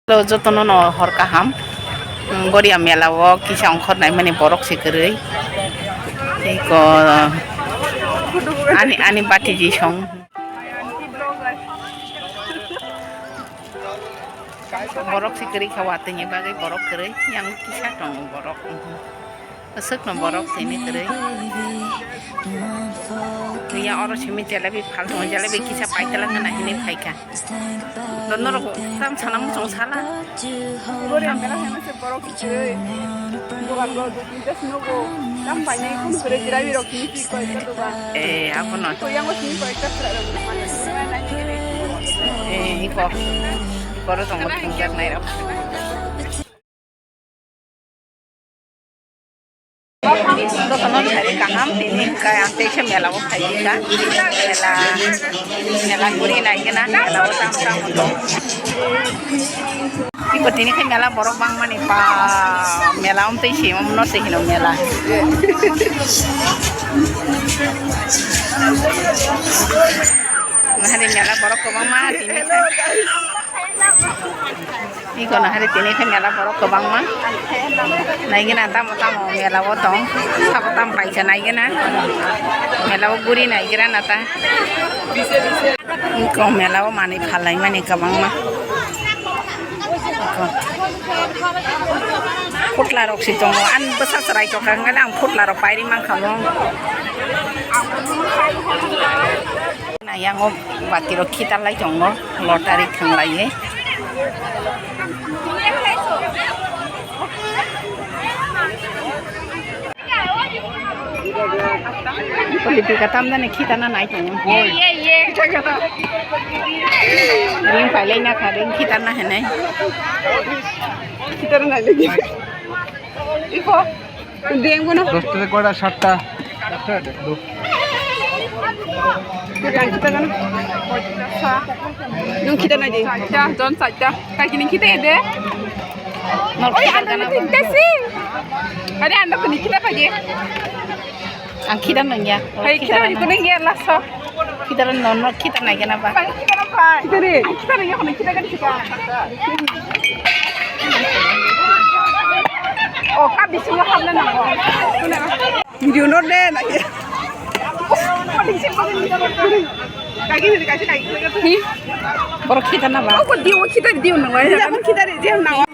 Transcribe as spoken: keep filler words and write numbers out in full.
Hello, jotono no hor kaham. Mm, Goria mela o kisa ongkhor naimani borok se kwrwi. Tei ko ani, ani batiji song. Borok se kwrwi kha watwi ni bagwi borok kwrwi. Yang kisa tongo borok. Aswkno borok tini kwrwi. Twiya oro simi jalebi phal tongo, jalebi kisa paitala gana hinwi phaikha. Norok tam sana muchung sala. Gori ang kela hema se borok kwrwi. Bukan borok dukun jas nogo. Tam painai kun kwrwi jalebi rok hini koi dogan. Eh, apono. Twiyango simi koi ekta pura rok. Eh, iko. Iko ro tongo thungjak nai rok. Jotono thari kaham, tini hwnkhe ang teisa mela o phaikha. Mela, mela guri naikhe na, mela o tam tam. Iko tini khe mela borok bangmani pa, mela om tei se om no se hino mela. Nahari mela borok kwbangma tini khe. Iko nahari tini khe mela borok kwbangma. Naigina tamo tamo mela o tong. Sabo tam paisa naigina. Mela o guri naigira nata. Iko mela o manwi phalai mani kwbangma. Iko. Putla rok si tongo. An bwsa chwrai tongkha hwnkhe ang putla rok pairi mankha mo. Yang o bati rok khitar lai tongo, lottery thang lai. Politika tamjani khitana nai tongo. Ring pailai na kha, ring khitana hinai. Khitana nai lagi. Iko. Dengbo na. দশটা থেকে কয়টা? সাতটা। Nung khitana di. Jon saita. Kaiki ni khita de. Oi, anda ni tinta si. Ade anda kuni khita pagi. Ang khita nang ya. Hai khita ni kuni ya laso. Khita no no khita nai gana ba. Khita re. Khita re ya kuni khita kan khita. Oh, ka bisingo habna nango. Video no de na. Hi. Borok khita na ba? Oh, ko diu khita diu nango. Khita re diu nango.